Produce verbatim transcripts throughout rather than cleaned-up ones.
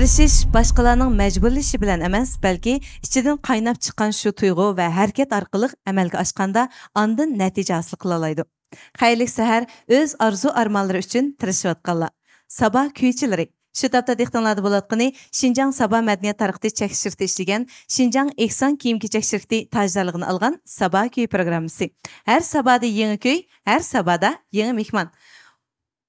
تىرىشىش باشقىلارنىڭ مەجبۇرلىشى بىلەن ئەمەس، بەلكى ئىچىدىن قايناپ چىققان شۇ تۇيغۇ ۋە ھەرىكەت ئارقىلىق ئەمەلگە ئاشقاندا، ئاندىن نەتىجە ھاسىل قىلالايدۇ. خەيرلىك سەھەر، ئۆز ئارزۇ ئارمانلىرى ئۈچۈن تىرىشىۋاتقانلار. سابا كۈيچىلىرى. شۇ تاپتا دىققىتىڭلاردا بولۇۋاتقىنى شىنجاڭ سابا مەدەنىيەت تارقىتىش چەكلىك شىركىتى ئىشلىگەن شىنجاڭ ئېھسان كىيىم-كېچەك شىركىتى تاجدارلىقىنى ئالغان سابا كۈيى پروگراممىسى. ھەر سابادا يېڭى كۈي، ھەر سابادا يېڭى مېھمان.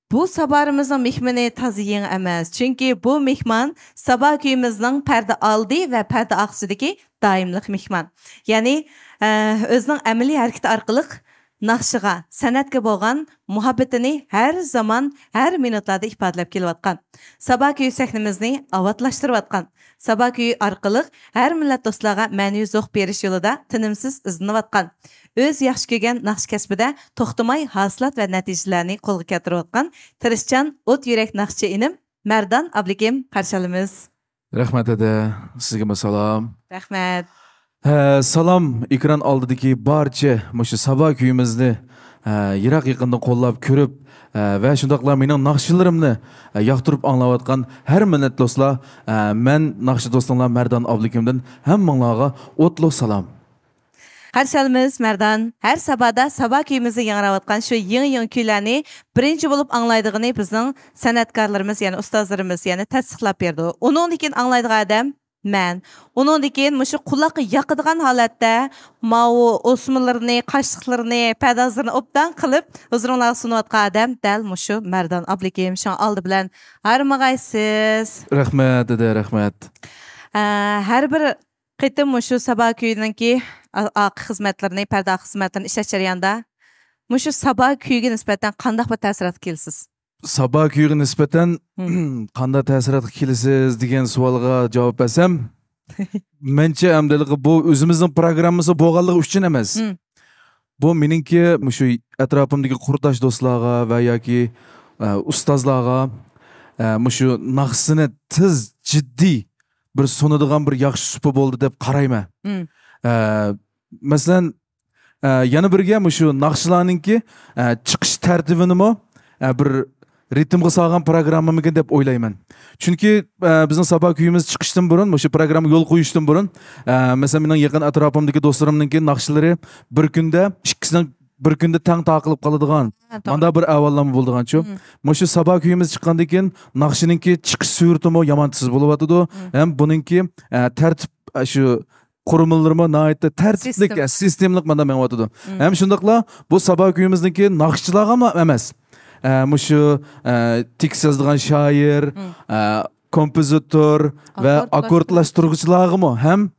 بۇ سابارىمىزنىڭ مېھمىنى تازا يېڭى ئەمەس، چۈنكى بۇ مېھمان سابا كۈيىمىزنىڭ پەردە ئالدى ۋە پەردە ئارقىسىدىكى دائىملىق مېھمان. يەنى، ئە، ئۆزىنىڭ ئەمەلىي ھەرىكىتى ئارقىلىق ناخشىغا، سەنئەتكە بولغان مۇھەببىتىنى ھەر زامان، ھەر مىنۇتلاردا ئىپادىلەپ كېلىۋاتقان، سابا كۈيى سەھنىمىزنى ئاۋاتلاشتۇرۇۋاتقان، سابا كۈيى ئارقىلىق ھەر مىللەت دوستلارغا مەنىۋى زوق بېرىش يولىدا تىنىمسىز ئىزدىنىۋاتقان، ئۆز ياخشى كۆرگەن ناخشا كەسپىدە توختىماي ھاسىلات ۋە نەتىجىلەرنى قولغا كەلتۈرۈۋاتقان تىرىشچان ئوت يۈرەك ناخشىچى ئىنىم مەردان ئابلىكىم قارشى ئالىمىز. رەھمەت، دەدە. سىزگىمۇ سالام. رەھمەت. ھە، سالام ئېكران ئالدىدىكى بارچە مۇشۇ سابا كۈيىمىزنى، ھە، يىراق يېقىندىن قوللاپ كۆرۈپ، ھە، ۋە شۇنداقلا مېنىڭ ناخشىلىرىمنى، ھە، ياقتۇرۇپ ئاڭلاۋاتقان ھەر مىللەت دوستلار، ھە، مەن ناخشا دوستۇڭلار مەردان ئابلىكىمدىن ھەممىڭلارغا ئوتلۇق سالام. قارشى ئالىمىز مەردان. ھەر سابادا سابا كۈيىمىزدە ياڭراۋاتقان شۇ يېڭى-يېڭى كۈيلەرنى بىرىنچى بولۇپ ئاڭلايدىغىنى بىزنىڭ سەنئەتكارلىرىمىز، يەنى ئۇستازلىرىمىز، يەنى تەستىقلاپ بېرىدۇ. ئۇنىڭدىن كېيىن ئاڭلايدىغان ئادەم مەن. ئۇنىڭدىن كېيىن مۇشۇ قۇلاققا ياقىدىغان ھالەتتە ماۋۇ ئوسمىلىرىنى، قاشلىقلىرىنى، پەردازلىرىنى ئوبدان قىلىپ ھۇزۇرۇڭلارغا سۇنۇۋاتقان ئادەم دەل مۇشۇ مەردان ئابلىكىم. شۇڭا ئالدى بىلەن ھارمىغايسىز. رەھمەت، دەدە، رەھمەت. ئە، ھەر بىر قېتىم مۇشۇ سابا كۈيىنىڭكى ئا-، ئارقا خىزمەتلىرىنى، پەردە ئارقا خىزمەتلىرىنى ئىشلەش جەريانىدا مۇشۇ سابا كۈيىگە نىسبەتەن قانداق بىر تەسىراتقا كېلىسىز؟ سابا كۈيىگە نىسبەتەن قانداق تەسىراتقا كېلىسىز دېگەن سوئالغا جاۋاب بەرسەم، مەنچە ئەمدىلىقى بۇ ئۆزىمىزنىڭ پروگراممىسى بولغانلىقى ئۈچۈن ئەمەس. بۇ مېنىڭكى مۇشۇ ئەتراپىمدىكى قۇرداش دوستلارغا ۋە ياكى، ئە، ئۇستازلارغا، ئە، مۇشۇ ناخشىسىنى تېز، جىددىي بىر سۇنىدىغان بىر ياخشى سۇپا بولدى دەپ قارايمەن. ئە، مەسىلەن، ئە، يەنە بىرگە مۇشۇ ناخشىلارنىڭكى، ئە، چىقىش تەرتىبىنىمۇ، ئە، بىر رىتىمغا سالغان پروگراممىمىكىن دەپ ئويلايمەن. چۈنكى، ئە، بىزنىڭ سابا كۈيىمىز چىقىشتىن بۇرۇن، مۇشۇ پروگرامما يول قويۇشتىن بۇرۇن، ئە، مەسىلەن، مېنىڭ يېقىن ئەتراپىمدىكى دوستلىرىمنىڭكى ناخشىلىرى بىر كۈندە ئىككىسىنىڭ بىر كۈندە تەڭ تارقىلىپ قالىدىغان، ھە، توغرا. ماندا بىر ئەھۋاللارمۇ بولىدىغانچۇ. مۇشۇ سابا كۈيىمىز چىققاندىن كېيىن ناخشىنىڭكى چىقىش سۈرئىتىمۇ يامان تېز بولۇۋاتىدۇ. ھەم بۇنىڭكى، ئە، تەرتىپ، ئە، شۇ قۇرۇلمىلىرىمۇ ناھايىتى تەرتىپلىك، سىستېم. ئە، سىستېمىلىق ماندا مېڭىۋاتىدۇ. ھەم شۇنداقلا بۇ سابا كۈيىمىزنىڭكى ناخشىچىلارغىمۇ ئەمەس. ئە، مۇشۇ، ئە، تېكىست يازىدىغان شائىر، ئە، كومپوزىتور ۋە ئاككوردلاشتۇرغۇچىلارغىمۇ ھەم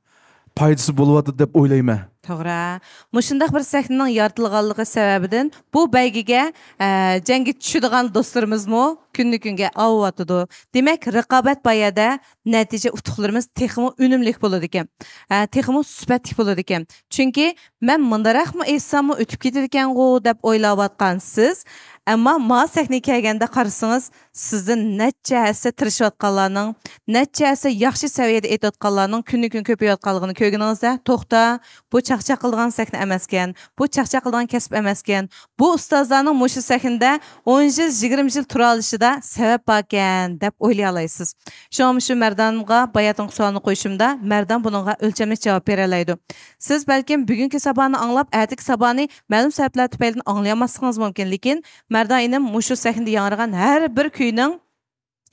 پايدىسى بولۇۋاتىدۇ دەپ ئويلايمەن. توغرا. مۇشۇنداق بىر سەھنىنىڭ يارىتىلغانلىقى سەۋەبىدىن بۇ بەيگىگە، ئە، جەڭگە چۈشىدىغان دوستلىرىمىزمۇ كۈندىن-كۈنگە ئاۋۇۋاتىدۇ. دېمەك، رىقابەت بار يەردە نەتىجە، ئۇتۇقلىرىمىز تېخىمۇ ئۈنۈملۈك بولىدىكەن. ئە، تېخىمۇ سۈپەتلىك بولىدىكەن. چۈنكى مەن مۇنداقراقمۇ ئېيتساممۇ ئۆتۈپ كېتىدىكەنغۇ دەپ ئويلاۋاتقان سىز، ئەمما ما سەھنىگە كەلگەندە قارىسىڭىز، سىزدىن نەچچە ھەسسە تىرىشىۋاتقانلارنىڭ، نەچچە ھەسسە ياخشى سەۋىيەدە ئېيتىۋاتقانلارنىڭ كۈندىن-كۈن كۆپىيىۋاتقانلىقىنى كۆرگىنىڭىزدە، توختا، بۇ چاقچاق قىلىدىغان سەھنە ئەمەسكەن، بۇ چاقچاق قىلىدىغان كەسىپ ئەمەسكەن، بۇ ئۇستازلارنىڭ مۇشۇ سەھنىدە ئون يىل، يىگىرمە يىل تۇرالىشىدا سەۋەب باركەن، دەپ ئويلىيالايسىز. شۇڭا مۇشۇ مەردانغا باياتىنقى سوئالنى قويۇشۇمدا، مەردان بۇنىڭغا ئۆلچەملىك جاۋاب بېرەلەيدۇ. سىز بەلكىم بۈگۈنكى سابانى ئاڭلاپ، ئەتىكى سابانى مەلۇم سەۋەبلەر تۈپەيلىدىن ئاڭلىيالماسلىقىڭىز مۇمكىن، لېكىن مەردان ئىنىم مۇشۇ سەھنىدە ياڭرىغان ھەر بىر كۈينىڭ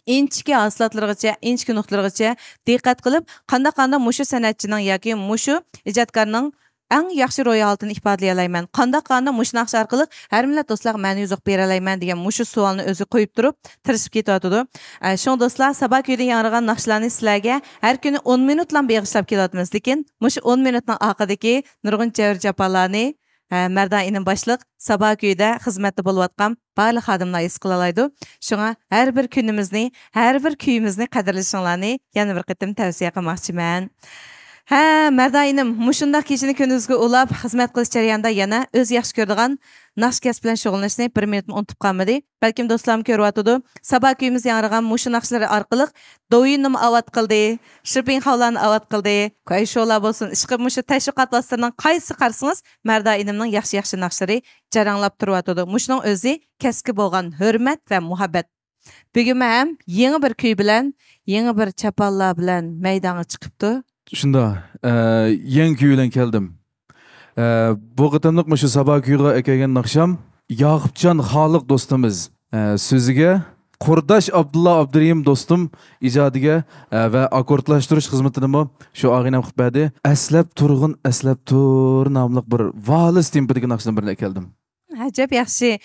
ئىنچىكە ھاسىلاتلىرىغىچە، ئىنچىكە نۇقتىلىرىغىچە دىققەت قىلىپ، قانداق قانداق مۇشۇ سەنئەتچىنىڭ ياكى مۇشۇ ئىجادكارنىڭ ئەڭ ياخشى روھىي ھالىتىنى ئىپادىلىيەلەيمەن، قانداق قانداق مۇشۇ ناخشا ئارقىلىق ھەر مىللەت دوستلارغا مەنىۋى زوق بېرەلەيمەن دېگەن مۇشۇ سوئالنى ئۆزى قويۇپ تۇرۇپ، تىرىشىپ كېتىۋاتىدۇ. ئە، شۇڭا دوستلار، سابا كۈيىدىن ياڭرىغان ناخشىلارنى سىلەرگە ھەر كۈنى ئون مىنۇتلام بېغىشلاپ كېلىۋاتىمىز، لېكىن مۇشۇ ئون مىنۇتنىڭ ئارقىدىكى نۇرغۇن جەۋر جاپالارنى، ھە، مەردان ئىنىم باشلىق سابا كۈيىدە خىزمەتتە بولۇۋاتقان بارلىق خادىملار ھېس قىلالايدۇ. شۇڭا ھەر بىر كۈنىمىزنى، ھەر بىر كۈيىمىزنى قەدىرلىشىڭلارنى يەنە بىر قېتىم تەۋسىيە قىلماقچىمەن. ھە، مەردان ئىنىم، مۇشۇنداق كېچىنى كۈندۈزگە ئۇلاپ خىزمەت قىلىش جەريانىدا يەنە ئۆزى ياخشى كۆرىدىغان ناخشا كەسپى بىلەن شۇغۇللىنىشنى بىر مىنۇتمۇ ئۇنتۇپ قالمىدى. بەلكىم دوستلارمۇ كۆرۈۋاتىدۇ. سابا كۈيىمىز ياڭرىغان مۇشۇ ناخشىلىرى ئارقىلىق دوۋيىننىمۇ ئاۋات قىلدى، شىپىڭخاۋلارنى ئاۋات قىلدى، كۇەيشولا بولسۇن، ئىشقىلىپ مۇشۇ تەشۋىقات ۋاسىتىلىرىنىڭ قايسى قارىسىڭىز، مەردان ئىنىمنىڭ ياخشى-ياخشى ناخشىلىرى جاراڭلاپ تۇرۇۋاتىدۇ. مۇشۇنىڭ ئۆزى كەسىپكە بولغان ھۆرمەت ۋە مۇھەببەت. بۈگۈنمۇ ھەم يېڭى بىر كۈي بىلەن، يېڭى بىر چاپانلار بىلەن مەيدانغا چىقىپتۇ. شۇنداق، ئە، يېڭى كۈي بىلەن كەلدىم. ئە، بۇ قېتىملىق مۇشۇ سابا كۈيغا ئەكەلگەن ناخشام ياقۇپجان خالىق دوستىمىز، ئە، سۆزىگە، قۇرداش ئابدۇللا ئابدۇرېھىم دوستۇم ئىجادىگە، ئە، ۋە ئاككوردلاشتۇرۇش خىزمىتىنىمۇ شۇ ئاغىنەم قىلىپ بەردى. ئەسلەپ تۇرغىن، ئەسلەپ تۇر ناملىق بىر ۋالىس تېمپىدىكى ناخشىدىن بىرنى ئەكەلدىم. ئەجەب ياخشى.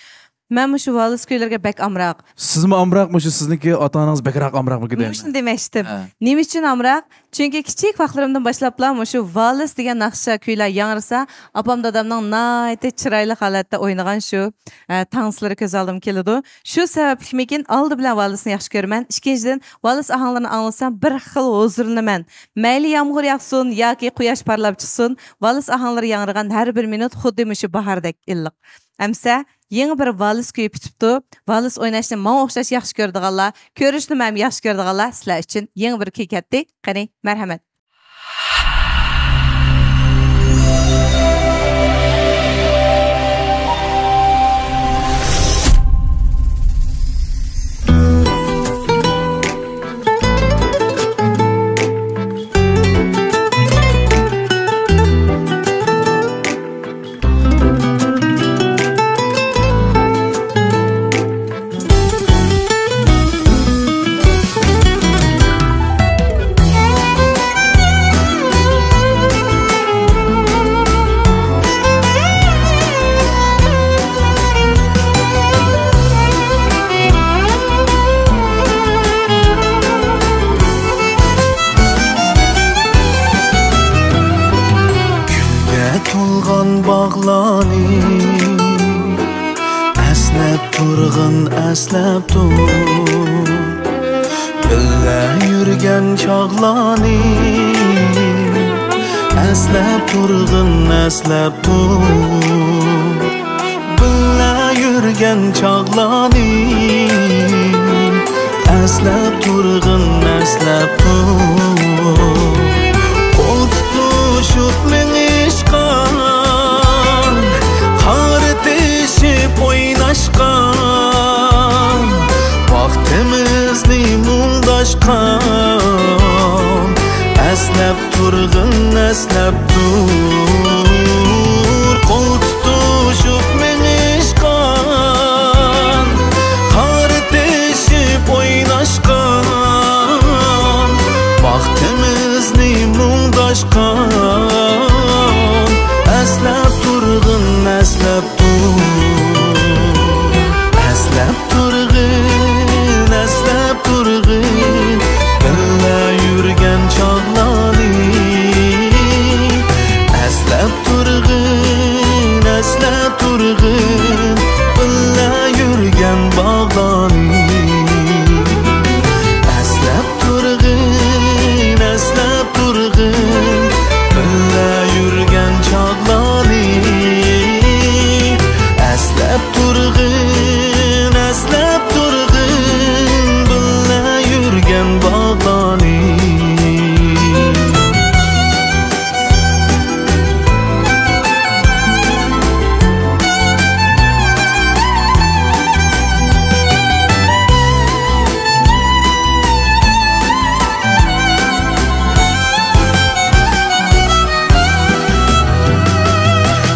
مەن مۇشۇ ۋالىس كۈيلىرىگە بەك ئامراق. سىزمۇ ئامراق، مۇشۇ سىزنىڭكى ئاتا-ئانىڭىز بەكرەك ئامراقمىكىن دەيمەن. مۇشۇنى دېمەكچىدىم. ھە. نېمە ئۈچۈن ئامراق؟ چۈنكى كىچىك ۋاقىتلىرىمدىن باشلاپلا مۇشۇ ۋالىس دېگەن ناخشا كۈيلەر ياڭرىسا، ئاپام دادامنىڭ ناھايىتى چىرايلىق ھالەتتە ئوينىغان شۇ، ئە، تانسىلىرى كۆز ئالدىمغا كېلىدۇ. شۇ سەۋەبلىكمىكىن، ئالدى بىلەن ۋالىسنى ياخشى كۆرىمەن. ئىككىنچىدىن، ۋالىس ئاھاڭلىرىنى ئاڭلىسام، بىر خىل ھۇزۇرلىنىمەن. مەيلى يامغۇر ياغسۇن ياكى قۇياش پارلاپ چىقسۇن، ۋالىس ئاھاڭلىرى ياڭرىغان ھەر بىر مىنۇت خۇددى مۇشۇ باھاردەك ئىللىق. ئەمسە يېڭى بىر ۋالىس كۈيى پۈتۈپتۇ. ۋالىس ئويناشنى ماڭا ئوخشاش ياخشى كۆرىدىغانلار، كۆرۈشنىمۇ ھەم ياخشى كۆرىدىغانلار، سىلەر ئۈچۈن يېڭى بىر كۈي كەتتى. قېنى، مەرھەمەت. گۈلگە تولغان باغلارنى ئەسلەپ تۇرغىن، ئەسلەپ تۇر. بىللە يۈرگەن چاغلارنى ئەسلەپ تۇرغىن، ئەسلەپ تۇر. بىللە يۈرگەن چاغلارنى ئەسلەپ تۇرغىن، ئەسلەپ تۇر. قول تۇتۇشۇپ مېڭىشقان، قارتىشىپ ئويناشقان، ۋاقتىمىزنى مۇڭداشقان، ئەسلەپ تۇرغىن، ئەسلەپ تۇر. قول تۇتۇشۇپ مېڭىشقان، قارتىشىپ ئويناشقان، ۋاقتىمىزنى مۇڭداشقان، ئەسلەپ تۇرغىن، ئەسلەپ تۇر. ئەسلەپ تۇرغىن، ئەسلەپ تۇرغىن، بىللە يۈرگەن چاغلارنى. ئەسلەپ تۇرغىن، ئەسلەپ تۇرغىن، بىللە يۈرگەن باغلارنى. ئەسلەپ تۇرغىن، ئەسلەپ تۇرغىن، بىللە يۈرگەن چاغلارنى. ئەسلەپ تۇرغىن، ئەسلەپ تۇرغىن، بىللە يۈرگەن باغلارنى.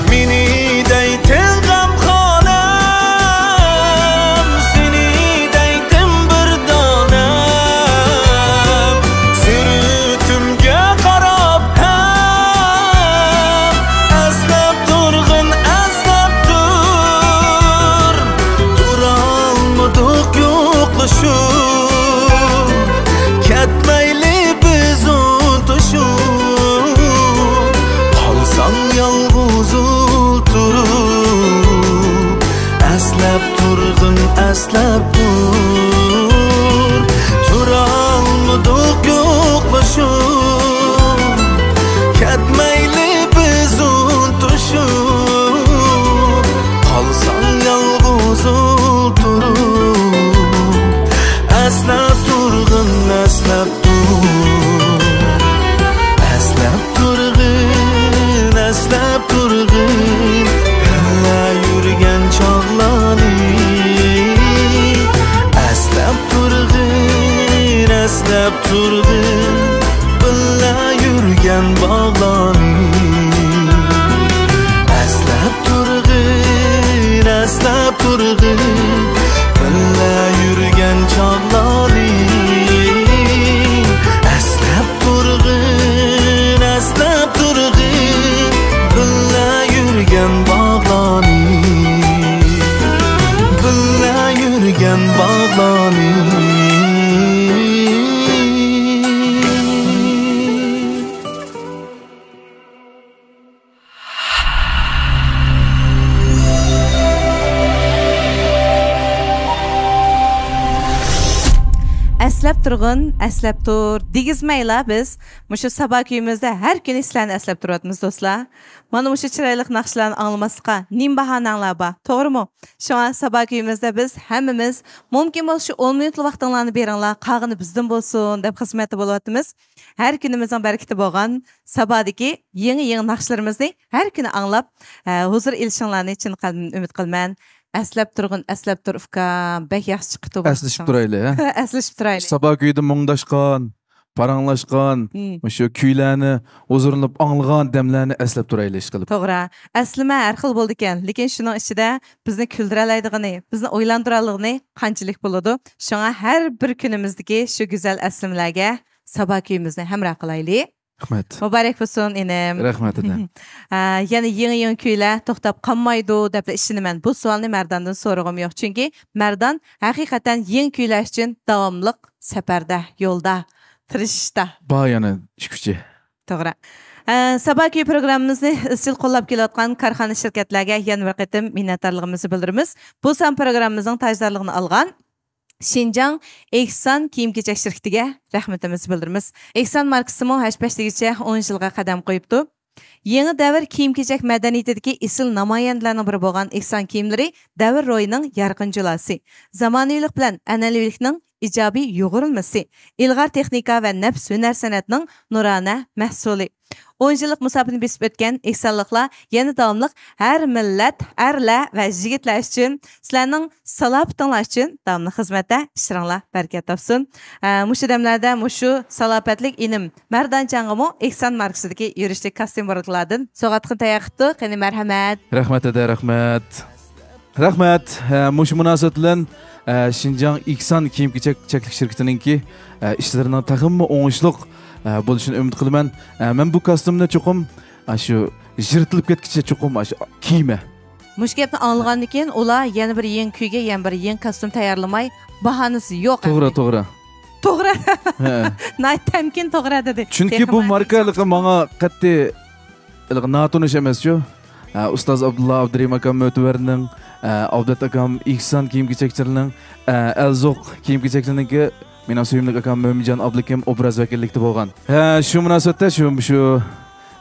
مېنى دەيتىڭ غەمخانەم، سېنى دەيتىم بىر دانەم. سۈرىتىمگە قاراپ ھەم ئەسلەپ تۇرغىن، ئەسلەپ تۇر. تۇرالمىدۇق يوقلىشىپ، كەتمەيلى بىز ئۇنتۇشۇپ. قالساڭ يالغۇز ئولتۇرۇپ، ئەسلەپ تۇرغىن، ئەسلەپ تۇر. تۇرالمىدۇق يوقلىشىپ، كەتمەيلى بىز ئۇنتۇشۇپ. قالساڭ يالغۇز ئولتۇرۇپ، ئەسلەپ تۇرغىن، ئەسلەپ تۇر. ئەسلەپ تۇرغىن، ئەسلەپ تۇرغىن، بىللە يۈرگەن چاغلارنى. تۇرغىن، بىللە يۈرگەن باغلارنى. ئەسلەپ تۇرغىن، ئەسلەپ تۇرغىن، بىللە يۈرگەن چاغلارنى. ئەسلەپ تۇرغىن، ئەسلەپ تۇرغىن، بىللە يۈرگەن باغلارنى. بىللە يۈرگەن باغلارنى. ئەسلەپ تۇرغىن، ئەسلەپ تۇر دېگۈزمەيلا بىز مۇشۇ سابا كۈيىمىزدە ھەر كۈنى سىلەرنى ئەسلەپ تۇرۇۋاتىمىز، دوستلار. مانا مۇشۇ چىرايلىق ناخشىلارنى ئاڭلىماسلىققا نېمە باھانەڭلار بار، توغرىمۇ؟ شۇڭا سابا كۈيىمىزدە بىز ھەممىمىز مۇمكىن بولسا شۇ ئون مىنۇتلا ۋاقتىڭلارنى بېرىڭلار، قالغىنى بىزدىن بولسۇن دەپ خىزمەتتە بولۇۋاتىمىز. ھەر كۈنىمىزنىڭ بەرىكىتى بولغان سابادىكى يېڭى-يېڭى ناخشىلىرىمىزنى ھەر كۈنى ئاڭلاپ، ئە، ھۇزۇر ئېلىشىڭلارنى چىن قەلبىمدىن ئۈمىد قىلىمەن. ئەسلەپ تۇرغىن، ئەسلەپ تۇر، ئۇكام. بەك ياخشى چىقىپتۇ بۇ ئەسلىشىپ ناخشىڭىز. تۇرايلى، ھە؟ ئەسلىشىپ تۇرايلى. سابا كۈيىدە مۇڭداشقان، پاراڭلاشقان، مم، مۇشۇ كۈيلەرنى ھۇزۇرلىنىپ ئاڭلىغان دەملەرنى ئەسلەپ تۇرايلى، ئىشقىلىپ. توغرا. ئەسلىمە ھەر خىل بولىدىكەن، لېكىن شۇنىڭ ئىچىدە بىزنى كۈلدۈرەلەيدىغىنى، بىزنى ئويلاندۇرالىغىنى قانچىلىك بولىدۇ؟ شۇڭا ھەر بىر كۈنىمىزدىكى شۇ گۈزەل ئەسلىمىلەرگە سابا كۈيىمىزنى ھەمراھ قىلايلى. رەھمەت. مۇبارەك بولسۇن، ئىنىم. رەھمەت، ئىنىم. ئە، يەنە يېڭى-يېڭى كۈيلەر توختاپ قالمايدۇ دەپلا ئىشىنىمەن. بۇ سوئالنى مەرداندىن سورىغۇم يوق. چۈنكى مەردان ھەقىقەتەن يېڭى كۈيلەر ئۈچۈن داۋاملىق سەپەردە، يولدا، تىرىشىشتا. بار يەنە ئىش كۈچى. توغرا. ئە، سابا كۈيى پروگراممىمىزنى ئىزچىل قوللاپ كېلىۋاتقان كارخانا، شىركەتلەرگە يەنە بىر قېتىم مىننەتدارلىقىمىزنى بىلدۈرىمىز. بۇ سان پروگراممىمىزنىڭ تاجدارلىقىنى ئالغان شىنجاڭ ئېھسان كىيىم-كېچەك شىركىتىگە رەھمىتىمىزنى بىلدۈرىمىز. ئېھسان ماركىسىمۇ ھەش-پەشلىگىچە ئون يىلغا قەدەم قويۇپتۇ. يېڭى دەۋر كىيىم-كېچەك مەدەنىيىتىدىكى ئېسىل نامايەندىلەرنىڭ بىرى بولغان ئېھسان كىيىملىرى دەۋر روھىنىڭ يارقىن جۇلاسى، زامانىۋىلىق بىلەن ئەنئەنىۋىلىكنىڭ ئىجابىي يۇغۇرۇلمىسى، ئىلغار تېخنىكا ۋە نەپىس ھۈنەر سەنئەتنىڭ نۇرانە مەھسۇلى. ئون يىللىق مۇساپىنى بېسىپ ئۆتكەن ئېھسانلىقلار يەنە داۋاملىق ھەر مىللەت، ئەرلەر ۋە يىگىتلەر ئۈچۈن، سىلەرنىڭ سالاپىتىڭلار ئۈچۈن داۋاملىق خىزمەتتە، ئىشلىرىڭلار بەرىكەت تاپسۇن. ئە، مۇشۇ دەملەردە مۇشۇ سالاپەتلىك ئىنىم مەردانجانغىمۇ ئېھسان ماركىسىدىكى يۈرۈشلۈك كاستيۇم بۇرۇتلاردىن سوۋغاتلىقنى تەييار قىپتۇ. قېنى، مەرھەمەت. رەھمەت، ھەدە، رەھمەت. رەھمەت. ھە، مۇشۇ مۇناسىۋەت بىلەن، ھە، شىنجاڭ ئېھسان كىيىم-كېچەك چەكلىك شىركىتىنىڭكى، ھە، ئىشلىرىنىڭ تېخىمۇ ئوڭۇشلۇق، ھە، بولۇشىنى ئۈمىد قىلىمەن. ھە، مەن بۇ كاستيۇمنى چوقۇم، ھە، شۇ يىرتىلىپ كەتكىچە چوقۇم، ھە، شۇ كىيىمەن. مۇشۇ گەپنى ئاڭلىغاندىن كېيىن ئۇلار يەنە بىر يېڭى كۈيگە يەنە بىر يېڭى كاستيۇم تەييارلىماي باھانىسى يوق توغرا، ئەمدى. توغرا. توغرا. ھە. ناھايىتى تەمكىن توغرا دېدى. چۈنكى تېخىمۇ بۇ ماركا ھېلىقى ماڭا قەتئىي ھېلىقى ناتونۇش ئەمەسچۇ. ھە، ئۇستاز ئابدۇللا ئابدۇرېھىم ئاكام مۆتىۋەرنىڭ، ھە، ئابلەت ئاكام ئېھسان كىيىم-كېچەكچىلىرىنىڭ، ھە، ئەلزوق كىيىم-كېچەكلىرىنىڭكى مېنىڭ سۆيۈملۈك ئاكام مۆمىنجان ئابلىكىم ئوبراز ۋەكىللىكتە بولغان. ھە، شۇ مۇناسىۋەتتە شۇ، شۇ،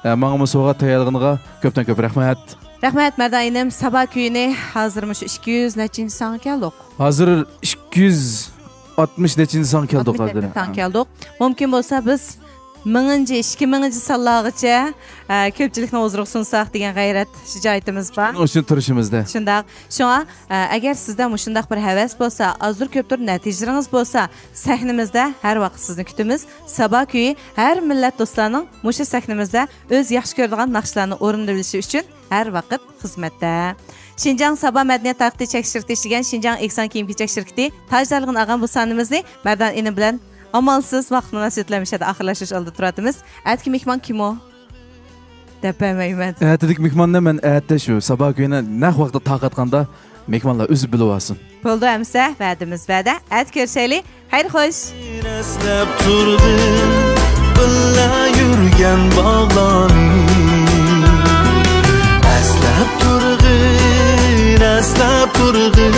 ھە، ماڭىمۇ سوۋغات تەييارلىغىنىغا كۆپتىن كۆپ رەھمەت. رەھمەت، مەردان ئىنىم. سابا كۈيىنى ھازىر مۇشۇ ئىككى يۈز نەچچىنچى سانغا كەلدۇق؟ ھازىر ئىككى يۈز ئاتمىش نەچچىنچى سانغا كەلدۇق ئاتمىش ھازىر. نەچچىنچى سانغا كەلدۇق. مۇمكىن بولسا بىز مىڭىنچى، ئىككى مىڭىنچى سانلارغىچە، ئە، كۆپچىلىكنىڭ ھۇزۇرىغا سۇنساق دېگەن غەيرەت، شىجائىتىمىز بار. شۇنىڭ ئۈچۈن تىرىشىمىزدە. شۇنداق. شۇڭا، ئە، ئەگەر سىزدە مۇشۇنداق بىر ھەۋەس بولسا، ئازدۇر كۆپتۇر نەتىجىلىرىڭىز بولسا، سەھنىمىزدە ھەر ۋاقىت سىزنى كۈتىمىز. سابا كۈيى ھەر مىللەت دوستلارنىڭ مۇشۇ سەھنىمىزدە ئۆزى ياخشى كۆرىدىغان ناخشىلارنى ئورۇندىۋېلىشى ئۈچۈن ھەر ۋاقىت خىزمەتتە. شىنجاڭ سابا مەدەنىيەت تارقىتىش چەكلىك شىركىتى ئىشلىگەن شىنجاڭ ئېھسان كىيىم-كېچەك شىركىتى تاجدارلىقىنى ئالغان بۇ سانىمىزنى مەردان ئىنىم بىلەن ئامالسىز ۋاقىت مۇناسىۋىتى بىلەن مۇشۇ يەردە ئاخىرلاشتۇرۇش ئالدىدا تۇرۇۋاتىمىز. ئەتىكى مېھمان كىم ئۇ؟ دەپ بەرمەيمەن. ئەتىدىكى مېھماننى مەن ئەتە شۇ سابا كۈيىنى نەق ۋاقىتتا تارقاتقاندا مېھمانلار ئۆزى بىلىۋالسۇن. بولدى ئەمىسە، ۋەدىمىز ۋەدە. ئەتە كۆرۈشەيلى. خەير خوش. ئەسلەپ تۇرغىن، بىللە يۈرگەن باغلارنى. ئەسلەپ تۇرغىن، ئەسلەپ تۇرغىن،